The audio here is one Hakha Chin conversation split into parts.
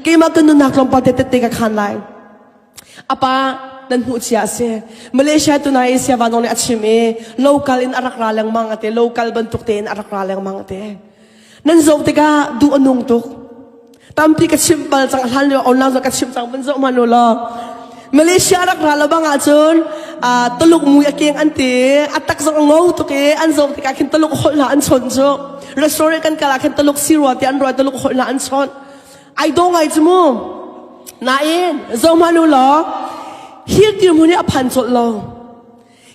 Keimah kan nunnak tlawmpal te tette ka khan lai. Apa nan hmuh cia a si. Malaysia tunai Asia vanong nih a chim i local in a rak ra lengmang ate local bantuk tein a rak ra lengmang ate. Nan zoh tikah duh a nung tuk. Tampi ka chimh bal cang hlan lio online zong ka chimh cang vun zoh hmanh u law. Malaysia rak ra lo bang ahcun Tuluk mui a keng an ti a tak zong a ngo tuk i an zoh tikah khin Tuluk holh hna an chawnh cu. Restaurant kan kal ah khin Tuluk si rua ti an ruai Tuluk holh hna an chawnh. Ai dawh ngai cu mu. Nain zoh hmanh u law hi dirhmun hi a phan colh lo.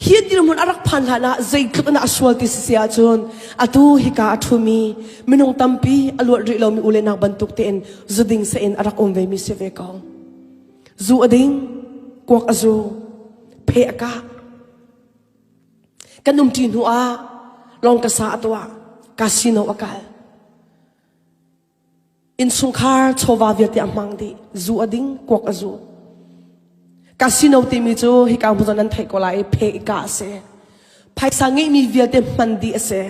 Hi dirhmun a rak phan hlan ah zeitluk in a sual ti si ahcun atu hika a ṭhumi minung tampi a luat rih lomi u le nau bantuk tein zuding sa in a rak um vemi si ve ko. Zu a ding, kuak a zu, phe a kah. Kan umṭi hnu ah lawng ka sa a tuah, casino a kal. Innchungkhar chawva vialte a hmang dih. Zu a ding, kuak a zu. Casino timi cu hika hmun nan theih ko lai i phe i kah a si. Phaisa ngeihmi vialte hman dih a si.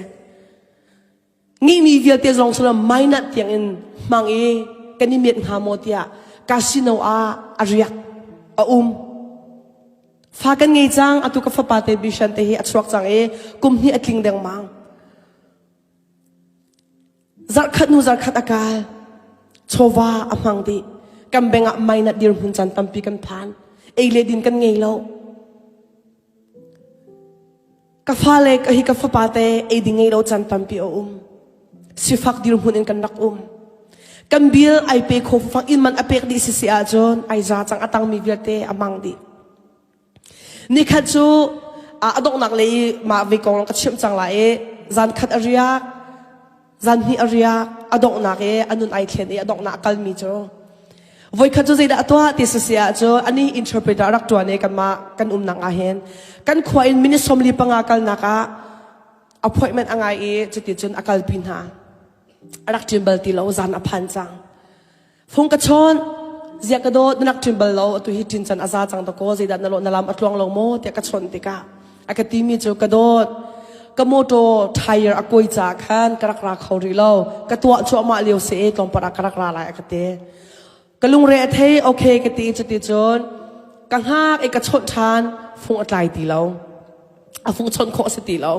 Ngeihmi vialte zong sila minus tiang in hmang i kan i miat hnga maw tiah casino ah a riak a um. Fa kan ngei cang atu ka fapa te Bishan te hi a chuak cang i kum hnih a tling dengmang. Zarhkhat hnu zarhkhat a kal. Chawva a hmang dih. Kan beng ah mainat dirhmun caan tampi kan phan. Ei le din kan ngei lo. Ka fale ka hi ka fapa te ei ding ngei lo caan tampi a um. Sifak dirhmun in kan rak um. Kan bil ai pe kho fang in man a pek dih sisi ahcun ai za cang a tangmi vialte a mang dih. Nikhat cu a donghnak lei i mah ve kong ka chimh cang lai i zan khat a riak, zan hnih a riak, a donghnak i a nun ai thlen i a donghnak a kalmi cu voikhat cu zeidah a tuah ti sisi ahcun ani interpreter a rak ṭuan i kanmah kan umnak ah hin kan khua in minute 45 kalnak ah appointment a ngai i cuti cun a kalpi hna. A rak ṭin bal ti lo zan a phan cang. Fung ka chawn, ziah ka dawt na rak ṭin bal lo, atu hi ṭin can a za cang dakaw, zeidah na lawh na lam a tluang lo maw tiah ka chawnh tikah a ka timi cu ka dawt, ka motor tire a kuai caah khan ka rak ra kho rih lo, ka tuah cuahmah lio si i tlawmpal ah ka rak ra lai a ka ti. Ka lungre a thei, okay ka ti cuti cun ka hngak i ka chawnh ṭhan, fung a tlai ti lo. A fung chawnh khawh a si ti lo.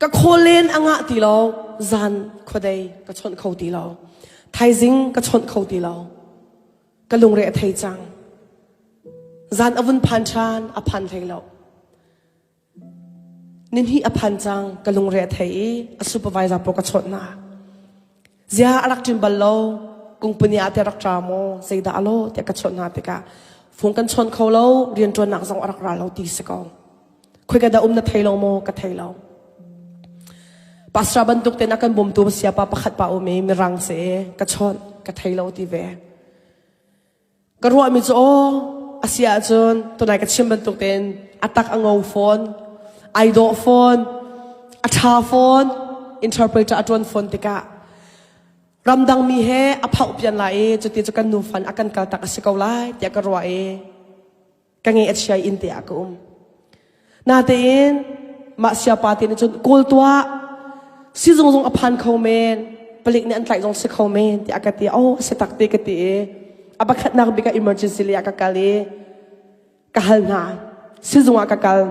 Ka khawlen a ngah ti lo, zan khuadei ka chawnh kho ti lo. Thaizing ka chawnh kho ti lo. Ka lungre a thei cang. Zan a vun phan ṭhan, a phan hlei lo. Ninhi a phan cang, ka lungre a thei i a supervisor pawl ka chawnh hna. Zia a rak ṭin bal lo, kungpuni ah te rak ṭa maw, zeidah a lo tiah ka chawnh hna tikah phung kan chawn kho lo, rianṭuannak zong a rak ra lo ti si ko. Khoika dah um na thei lo maw? Ka thei lo. Pastor bantuk ten a kan bawmtu siapa pakhat pa um i mirang si i ka chawnh ka thei lo ti ve. Ka ruahmi cu aw a si ahcun tunai ka chim bantuk tein a tak a ngo fawn, ai dawh fawn, a ṭha fawn, interpreter a ṭuan fawn tikah ramdang mi he a phauh pian lai i cuti cu kan nu fan a kan kal tak a si ko lai tiah ka ruah i ka ngeih a chia inn te ah ka um. Natein mah siapa te nih cun kawl tuah sizung zong a phan kho men palik nih an tlaih zong si kho men tiah ka ti oh si tak te ka ti i a pakhatnak bik ah emergency lei ah ka kal i ka hal hna sizung ah ka kal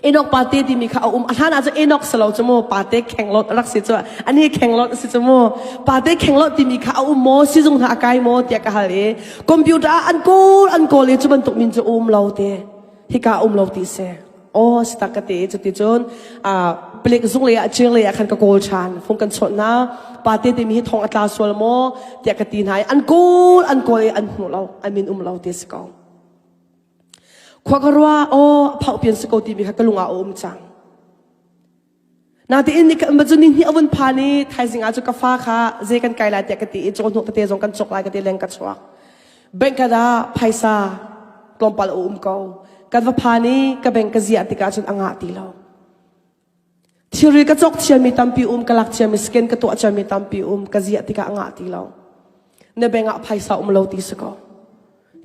Enoch pate timi kha a um a hlan ah cun Enoch si lo cu mu pate khenglot rak si cu ani khenglot si cu mu pate khenglot timi kha a um maw sizung hna a kai maw tiah ka hal i computer ah an kawl an kawl i cu bantuk min cu um lo te hika um lo ti si aw si tak ka ti cuti cun palik zung lei ah cing lei ah khan ka kawl ṭhan fung kan chawnh hna pate timi hi thong a tla sual maw tiah ka ti hna i an kawl an kawl i an hmu lo an min um lo ti si ko Khua ka ruah aw phauh pian si ko timi kha ka lung ah a um cang. Natein ni ma cu ni hnih a vun phan i thaizing ah cu ka fa kha zei kan kai lai tiah ka ti i cawhnuk tete zong kan cawk lai ka ti leng ka chuak. Bank ka dah phaisa tlawmpal a um ko. Kan va phan i ka bank ka ziah tikah cun a ngah ti lo. Thilri ka cawk thiammi tampi um, ka lak thiammi scan ka tuah thiammi tampi um, ka ziah tikah a ngah ti lo. Na bank ah phaisa um lo ti si ko.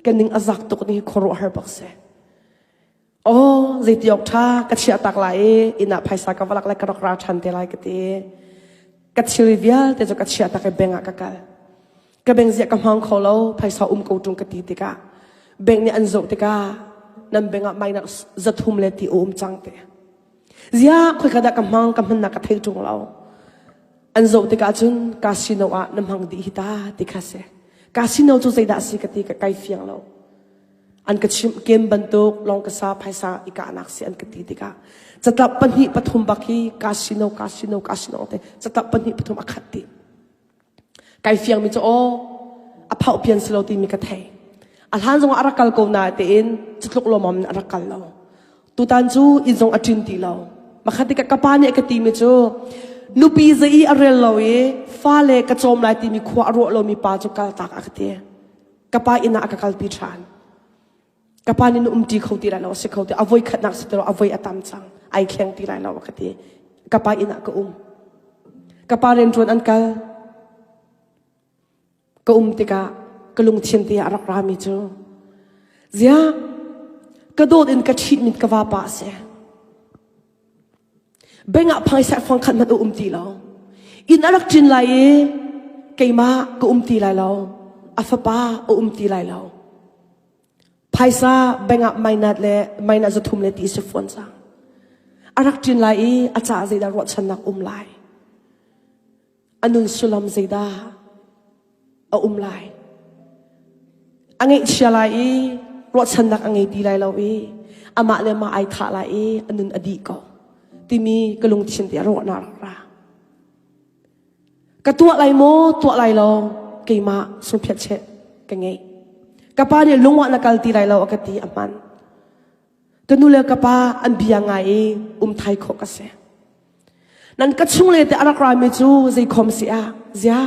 Ka ning a zak tuk ni khuaruahhar bak si. Oh, zeiti awk ṭha ka chiah tak lai i inn ah phaisa ka va lak lai ka rak ra ṭhan te lai ka ti. Ka thilri vialte cu ka chiah tak i bank ah ka kal. Ka bank ziah ka hmang kho lo, phaisa um ko ṭung ka ti tikah bank nih an zoh tikah nan bank ah mainak 300 le ti a um cang te. Ziah khoika dah ka hmang ka hmannak ka thei ṭung lo. An zoh tikah cun casino ah na hmang dih hi ta ti kha si. Casino cu zeidah si ka ti ka kai fiang lo. An ka chimh kem bantuk lawng ka sa phaisa i kahnak si an ka ti tikah catlap pahnih pathum bak hi casino casino casino te catlap pahnih pathum a khat dih. Kai fiangmi cu aw a phauh pian si lo timi ka thei. A hlan zongah a rak kal ko na tein cutluk lawmam in a rak kal lo. Tutan cu inn zong a ṭin ti lo. Makhat tikah ka pa nih a ka timi cu nupi zei i a rel lo i fale ka cawm lai timi khua a ruah lomi pa cu kaltak a ka ti. Ka pa inn ah a ka kalpi ṭhan. Ka pa nih na um ṭi kho ti lai lo a si kho ti a voi khatnak si ti lo a voi a tam cang ai thleng ti lai lo a ka ti. Ka pa inn ah ka um. Ka pa rianṭuan an kal. Ka um tikah ka lungthin te ah a rak rami cu ziah ka dawt in ka ṭhitmi ka vapa a si. Bank ah phaisa fang khat hmanh a um ti lo. Inn a rak ṭin lai i keimah ka um ti lai lo. A fapa a um ti lai lo. Phaisa bank ah mainat le mainat 300 le ti si fawn cang. A rak ṭin lai i a caah zeidah ruahchannak um lai. A nun sullam zeidah a um lai. A ngeihchia lai i ruahchannak a ngei ti lai lo i amah le mah ai thah lai i a nun a dih ko timi ka lungthin te a ruahnak rak ra. Ka tuah lai maw tuah lai lo keimah sungphiat cheh ka ngei. Ka pa nih lungwah na kal ti lai lo a ka ti a hman. Ka nu le ka pa an bia ngai i um thai khawh ka si. Nan ka chung le te a rak rami cu zeikhom si ah zia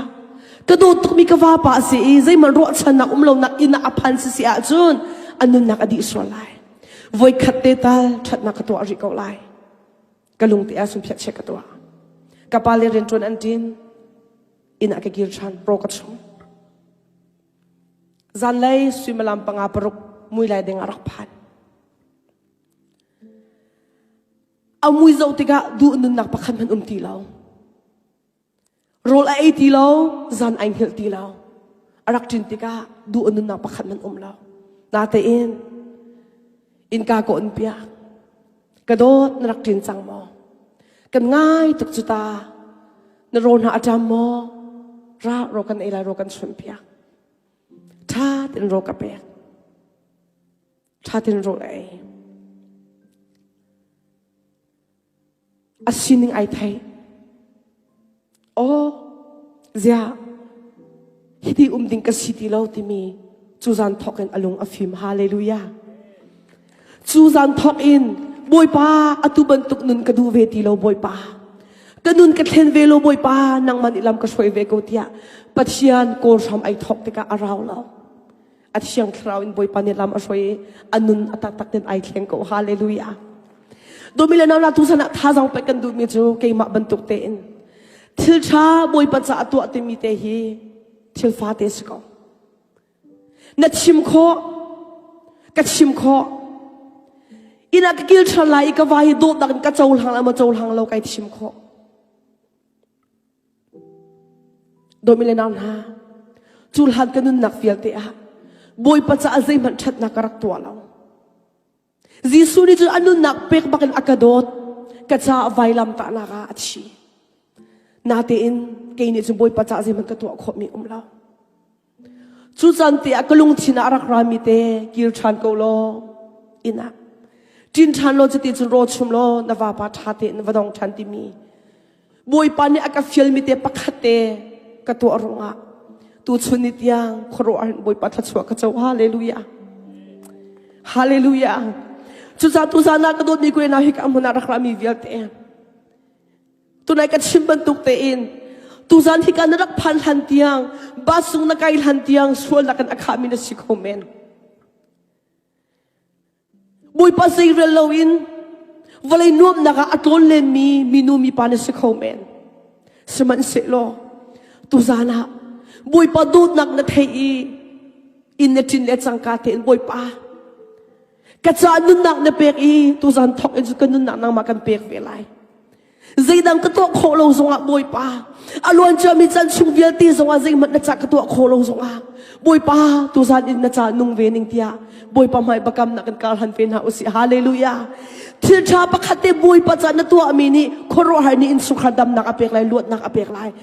ka dawt tukmi ka vapa a si i zeihmanh ruahchannak um lonak inn ah a phan si si ahcun a nunnak a dih sual lai. Voikhat te tal ṭhatnak ka tuah rih ko lai. Ka lungte ah sungphiat chek ka tuah. Ka pa le rianṭuan an ṭin. Inn ah ka kir ṭhan, ro ka chung. Zanlei suimilam panga paruk mui lai ding a rak phan. A mui zoh tikah duh nunnak pakhat hmanh um ti lo. Rawl a ei ti lo, zan ai hngilh ti lo. A rak ṭin tikah duh a nunnak pakhat hmanh um lo. Natein innka ka on piak. Ka dawt na rak ṭin cang maw? Kan ngai tuk cu ta. Na rawl hna a ṭam maw? Ra rawl kan ei lai rawl kan chunh piak. Ṭha tein rawl ka pek. Ṭha tein rawl a ei. A sining ai thei. Aw, ziah hiti um ding ka si ti lo timi cu zan thawk in a lung a fim. Hallelujah. Cu zan thawk in Bawipa atu bantuk nun ka duh ve ti lo Bawipa. Ka nun ka thlen ve lo Bawipa nangmah nih lam ka hruai ve ko tiah Pathian kawlhram ai thawk tikah a rau lo. A thiang thlarau in Bawipa nih lam a hruai i a nun a taktak in ai thleng ko. Hallelujah. Dawmi le nau tu san ah thazaang pek kan duhmi cu keimah bantuk tein thil ṭha Bawipa caah tuah timi te hi thil fate si ko. Na chim khawh, ka chim khawh. Inn ah ka kil ṭhan lai i ka vai hi dawtnak in ka cohlang lai maw cohlang lo kai chim khawh. Dawmi le nau hna, cu hlan ka nunnak vialte ah Bawipa caah zeihmanh ṭhatnak ka rak tuah lo. Jesuh nih cun a nunnak pek bakin a ka dawt, ka caah vailam tahnak ah a thi. Natein kei nih cun Bawipa caah zeihmanh ka tuah khawhmi um lo. Cu caan te ah ka lungthin ah a rak rami te kir ṭhan ko law inn ah ṭin ṭhan law cuti cun raw chum law na vapa ṭha tein va dong ṭhan timi Bawipa nih a ka fialmi te pakhat te ka tuah ruangah tuchun ni tiang khuaruah in Bawipa thluachuah ka co. Hallelujah. Hallelujah. Cucaah tuzaan ah ka dawtmi kuena hi ka hmun ah rak rami vialte Tunai ka chim bantuk tein tuzan hika na rak phan hlan tiang bus sung na kai hlan tiang sualnak in a khahmi na si kho men. Bawipa zeirel loin vawlei nuamnak ah a tlawn lenmi minu mipa na si kho men. Sihmanhsehlaw tuzan ah Bawipa dawtnak na theih i inn na ṭin le cangka tein Bawipa ka caah nunnak na pek i tuzan thawk in cu ka nunnak nangmah kan pek ve lai. Zeidang ka tuah khawh lo zongah Bawipa, a luan ciami caan chung vialte zongah zeihmanh na ca ka tuah khawh lo zongah Bawipa tuzan in na ca nung ve ning tiah Bawipa hmai bakam nak kan kar han ve hna usih. Hallelujah. Thil ṭha pakhat te Bawipa ca na tuahmi nih khuaruahhar nih innchungkhar damnak a pek lai, luatnak a pek lai.